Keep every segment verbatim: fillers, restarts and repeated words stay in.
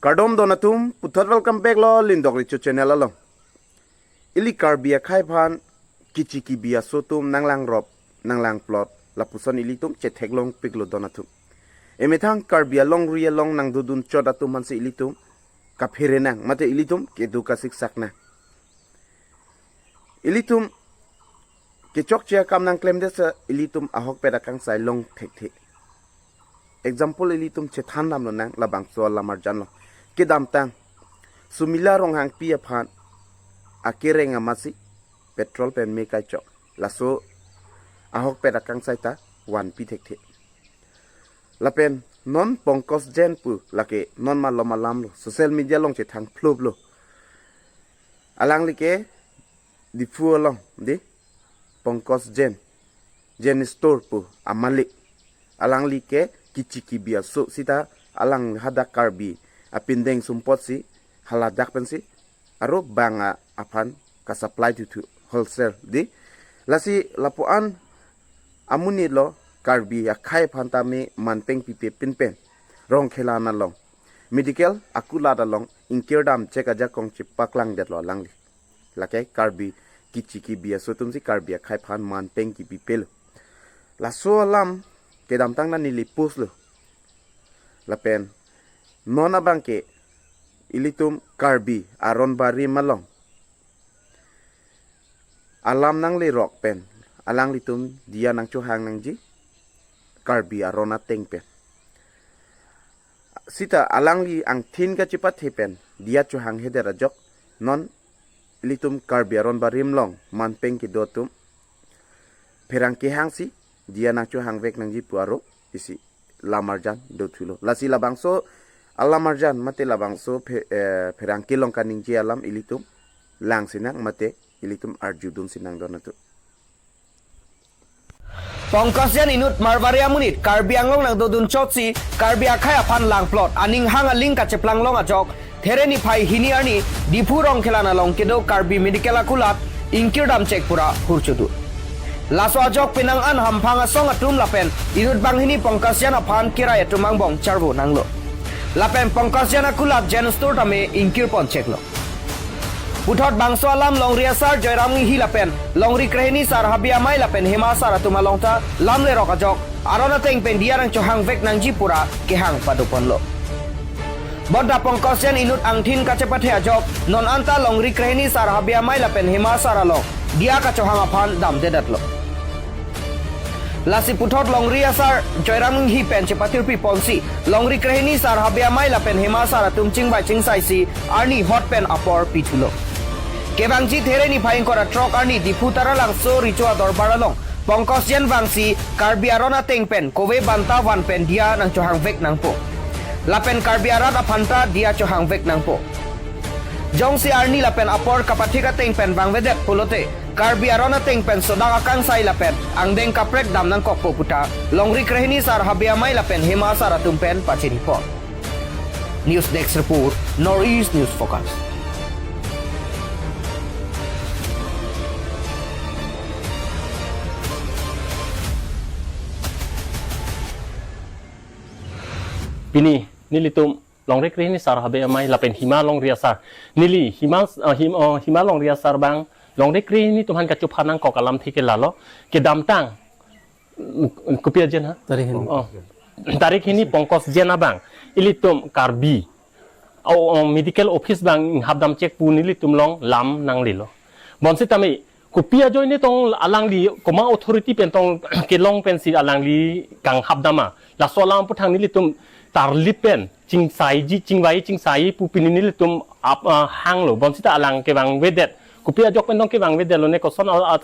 Kardom don atum, puthot welcome back lo Lindok Richo channel along. Ili Karbi akhei aphan kichi kibi aso atum nanglangrop, nanglangplot, lapuson ilitum chetheklongpiklo don atum. Emethang Karbi alongri along nangdodun chot atum aphansi ilitum kaphere nang, mate ilitum kedo kasiksak nang. Ilitum kechokche akam nangklemdet sa ilitum ahokpet akangsai long thekthe. Example ilitum chethan damlo nang labangso alam arjan lo. Kedamtang Sumila Ronghangpi aphan akereng amatsi petrol pen me kaichok. Laso ahokpet akangsai ta vanpi thekthe. Lapen non Pankaj Jain pu lake non malom alam lo. Social media along chethang phlop lo. Alangli ke Diphu along, di, Pankaj Jain, Jain Store pu amalik. Alangli ke kichi kibi aso sita alang hadak Karbi apindeng sumpotsi haladak pensi aro bang a- aphan kasupply thuthu wholesale, di. Lasi lapuan amonit lo Karbi akhei aphan tame manpeng pipe pinpen Rongkhelan along medical akulat along ingkir damchek ajakong chepaklangdetlo alangli. Lake Karbi kichi kibi aso atumsi Karbi akhei aphan manpeng kipipelo. Laso alam kedamtang na neli post lo. Lapen non abangke ilitum Karbi aron barim along alam nanglerok pen alanglitum diya nangchohang nangji Karbi aron ateng pen. Sita alangli angthin kachepathe pen diya chohanghedet ajok non ilitum Karbi aron barim along manpeng kedo atum pherangke hangsi diya nangchohangvek nangji pu aro isi lam arjan dothulo. Lasi labangso alam arjan mate labangso phe-, eh, pherangke along kaningje alam ilitum langsinang mate ilitum arjudunsinang don atum. Pankaj Jain inut Marwari amonit Karbi Anglong nangdodun chotsi Karbi akhei aphan langplot aning hang aling kacheplang long ajok There niphai hini arni Diphu Rongkhelan along kedo Karbi Medical akulat ingkir damchek pura hurchudu. Laso ajok penang an hamphang asong atum lapen inut banghini Pankaj Jain aphan kerai atum angbong charvo nanglo. Lapen Pankaj Jain akulat Jain Store tame ingkir poncheklo. Puthot bangso alam longri asar Joyram Enghi lapen longri krehini sar Habe Amei lapen Hema sar atum along ta lamlerok ajok aron ateng pen diya nangchohangvek nangji pura kehang padoponlo. Bonta Pankaj Jain inut angthin kachepathe ajok non anta longri krehini sar Habe Amei lapen Hema sar along diya kachohang aphan damdedetlo. Lasi puthot longri asar Joyram Enghi pen chepatirpi ponsi longri krehini sar Habe Amei lapen Hema sar atum chingvai chingsaisi arni hot pen apor pithulo. Kevangji There niphai ingkoi ra throk arni Diphu Taralangso Richo adorbar along Pankaj Jain vangsi Karbi aron ateng pen kove banta van pen diya nangchohangvek nangpo. Lapen Karbi arat aphanta diya chohangvek nangpo. Jongsi arni lapen apor kapathik ateng pen vangvedet pulote Karbi aron ateng pen sodak akangsai lapen angdeng kaprek dam nangkokpo puta longri krehini sar Habe Amei lapen Hema sar atum pen pachini pon. News Desk Report, North East News Focus. Pini nelitum longri krehini sar Habe Amei lapen Hema longri asar. Neli Hema, eh, Hem-, eh, Hema longri asar abang longri krehini atum aphan kachopha nangkok alamthe ke lalo. Kedamtang, mm, kopi ajen ha? Tarik hini. Oh. Tarik hini Pankaj Jain abang ilitum Karbi o, o, medical office abang hap damchek pu nelitum along lam nanglelo. Bonsitame kopi ajoine tong alangli komat authority pen tong kelong pensi alangli kanghap dam ma. Laso alam aphuthak nelitum tarlip pen chingsaiji, chingvai chingsaiji pu pini nelitum ap, ah, hanglo. Bonsita alang kevangvedet, kopi ajok pen tong kevangvedet lone, koson a, a,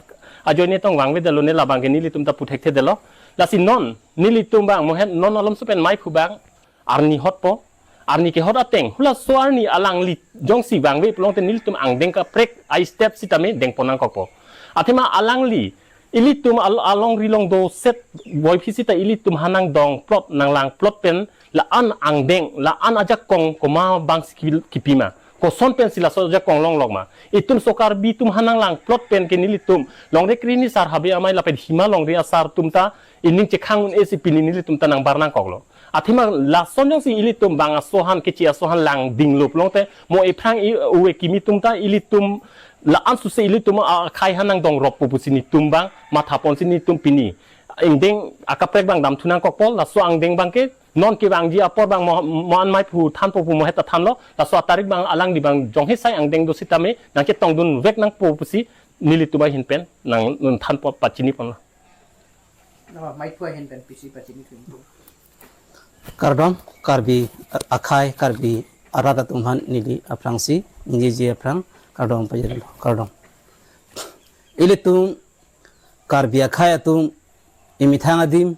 ajoine tong vangvedet lone labang ke nelitum ta pu thekthedetlo. Lasi non nelitum abang mohen non alomso pen mei phu abang arni hotpo, arni kehot ateng, halaso arni alangli jongsi vangve pulote nelitum angdeng kaprek a-step sitame dengpon nangkokpo. Athema alangli ilitum al-, alongri along doset boiphi sita ilitum aphan nangdongplot nanglangplot pen la-an angdeng, la-an ajakong komat abangsi kipi, kipi ma, koson pensi laso ajakong longlok ma. Itum so Karbi atum aphan nanglangplot pen ke nelitum longri krehini sar Habe Amei lapen Hema longri asar atum ta ining chekhang un-esi pini nelitum ta nangbar nangkoklo. Athema lason jongsi ilitum bang aso aphan, keche aso aphan langding lop longte, mo ephrang i-, uwe kimi atum ta ilitum la-an suse ilitum akhai aphan nangdong rop pu pusi netum bang matha ponsi netum pini angdeng akaprek bang damthu nangkokpo. Laso angdeng bang ke non kevangji apor bang mo, mo an maiphu thanpo pu mo heta thanlo. Laso atarik bang alangli bang jonghe sai angdeng do sitame nangchetongdun vek nangpo pusi nelitum ahin pen nang, nang thanpo, pachini ponlo. Nama maiphu ahin pen pisi pachini thun. Kardom, Karbi akhai, Karbi arat atum aphan neli aphrangsi, ningjeji aphrang, kardom pajirlo, kardom. Ilitum Karbi akhai atum, imethang adim,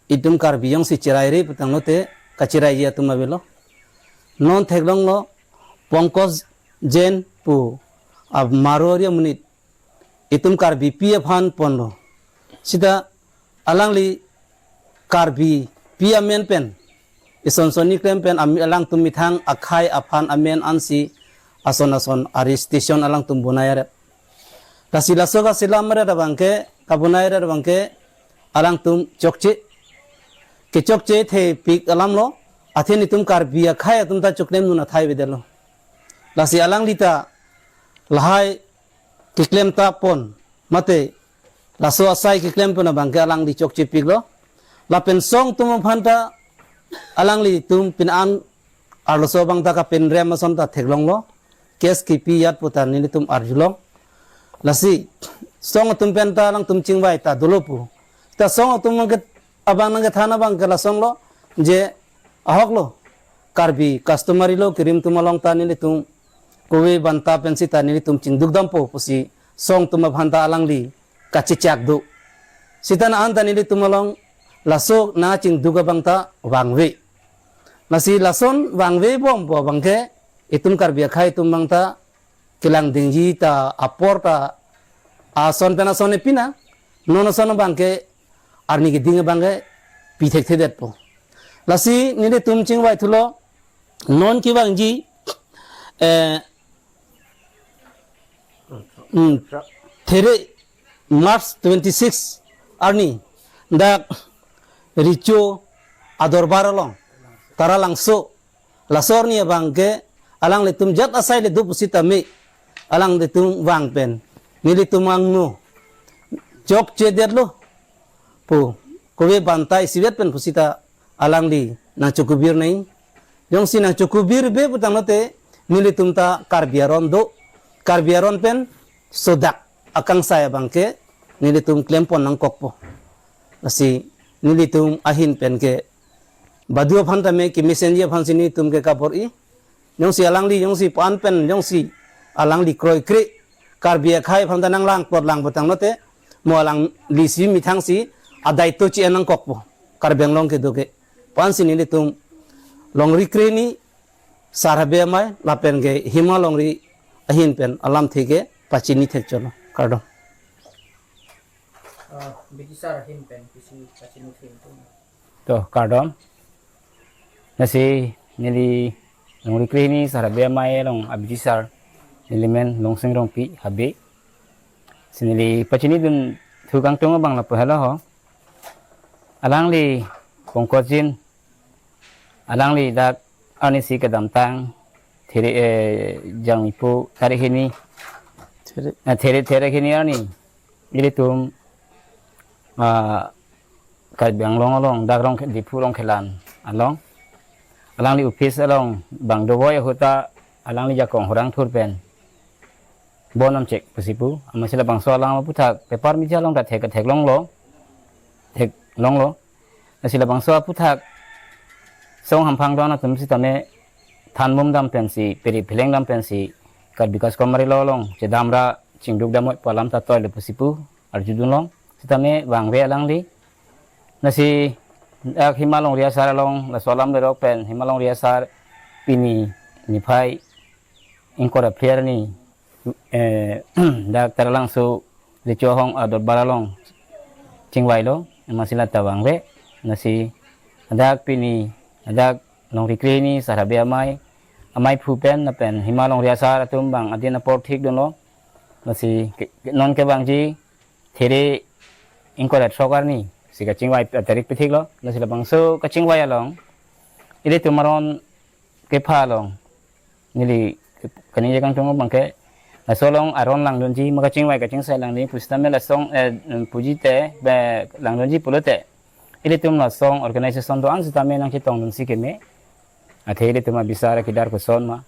itum Karbi jongsi cheraire putanglote, kacheraiji atum avelo. Non theklonglo, Pankaj Jain pu, a Marwari amonit, itum Karbipi aphan ponlo. Sita alangli Karbipi amen pen, ison sonni klem pen, am-, alangtum methang akhai aphan amen ansi ason ason arrestation alangtum bonai aret. Lasi laso kaselam aret abang ke, kabonai aret abang ke, alangtum chokche. Kechokche thepik alamlo, athe netum Karbi akhai atum ta choklemdun athai avedetlo. Lasi alangli ta lahai keklem ta pon, mate laso asai keklem pon abang ke alangli chokchepiklo. Lapen song atum aphan ta alanglitum pini an arloso abang ta kapenrem ason ta theklonglo. Case kipi ajat pu ta nelitum arjulong. Lasi song atum pen ta alangtum chingvai ta dolo pu. Ta song atum abang ke, abang nangkethan abang ke lasonlo, je ahoklo, Karbi customary law kerim atum along ta nelitum kove banta pen sita nelitum chingduk dampo pusi song atum aphan ta alangli kachechak do. Sita na an ta nelitum along laso nangchingduk abang ta vangve. Lasi lason vangve bompo abang ke, itum Karbi akhai atum abang ta kelangdingji ta apor ta ason pen ason epina, non ason abang ke arni keding abang ke pi thekthedetpo. Lasi nelitum chingvai thulo, non kevangji, eh, hmm, There March twenty-six arni, dak Recho adorbar along, Taralangso, laso arni abang ke alanglitum jat asai le do pusitame, alanglitum vang pen nelitum angno chokchedetlo pu, kove banta isivet pen pusita alangli nangchokubir nai. Jongsi nangchokubirve putanglote nelitum ta Karbi aron do, Karbi aron pen sodak akangsai abang ke nelitum klem pon nangkokpo. Lasi nelitum ahin pen ke badu aphan tame kemesenji aphansi nelitum ke kabor-i. Jongsi alangli, jongsi pan pen, jongsi alangli kroikre Karbi akhai aphan ta nanglang plot lang putanglote, mo alanglisi methangsi adaito chi-en nangkokpo, Karbi Anglong kedo ke. Pu ansi nelitum Longri Krehini, Sar Habe Amei, lapen ke Hima Longri ahin pen alamthe ke pachini thekchotlo. Kardom. Ah, B J sar ahin pen pisi pachini thekchotlo. To, kardom. Lasi neli Longri Krehini, Sar Habe Amei along a-B J sar, neli men Longsing Rongpi Habe. Si neli pachinidun thu kangtung abang lapu helo ho. Alangli Pankaj Jain, alangli dak arnisi kedamtang There, eh, Jangmipo tarik hini, There. Eh, There, There hini arni ilitum, ah, Karbi Anglong along, dak Rongkhe-, Diphu Rongkhelan along, alangli office along bang dovoi ahut ta alangli jakong hurang thur pen bon namchek pusi pu, amatsi labangso alam aphuthak paper media along ta thek, theklonglo, theklonglo. Lasi labangso aphuthak song hamphang don atum sitame thanbom dam pensi, peri pheleng dam pensi, Karbi customary law along chedamra chingduk damnoi pu alam ta toilo pusi pu arjudunlong. Sitame vangve alangli. Lasi dak Hima Longri asar along laso alam lerok pen Hima Longri asar pini niphai ingkoi ra phli arni, eh, dak Taralangso Recho ahong adorbar along chingvailo, amatsi lata vangve. Lasi dak pini dak Longri Krehini, Sar Habe Amei, ameiphu pen lapen Hima Longri asar atum bang adin apor thikdunlo. Lasi ke, ke, non kevangji There ingkoi ra throk arni Si kachingvai tarik pithiklo, lasi labangso kachingvai along ilitum aron kepha along neli kaningje kangtung abangke, laso along aron langdunji, ma kachingvai kachingsai langdunji pusitame lasong, eh, puji te, be langdunji pulote, ilitum lasong organization do-an sitame nangchetongdunsi keme, athe ilitum abisar akedar koson ma,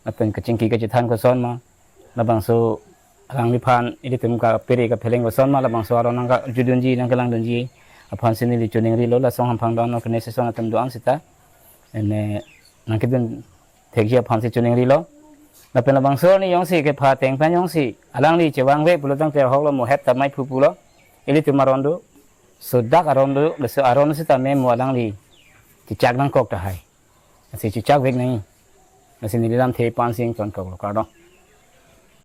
lapen kachingki kachethan koson ma, labangso alangliphan ilitum kaphere kapheleng koson ma, labangso aron nangkajudunji nangkelangdunji aphansi neli choningrilo, lasong hamphang do-an organization atum do-an sita, ene, nangkedun thekji aphansi choningrilo. Lapen labangso arni jongsi kepha ateng pen jongsi alangli chevangve pulo tangte ahoklo, mo het ta mai phu pulo. Ilitum aron do, so dak aron do, laso aron sitame mo alangli chechak nangkok tahai. Lasi chechakvek nangji. Lasi neli lamthe pen si ingtonkoklo, kardom.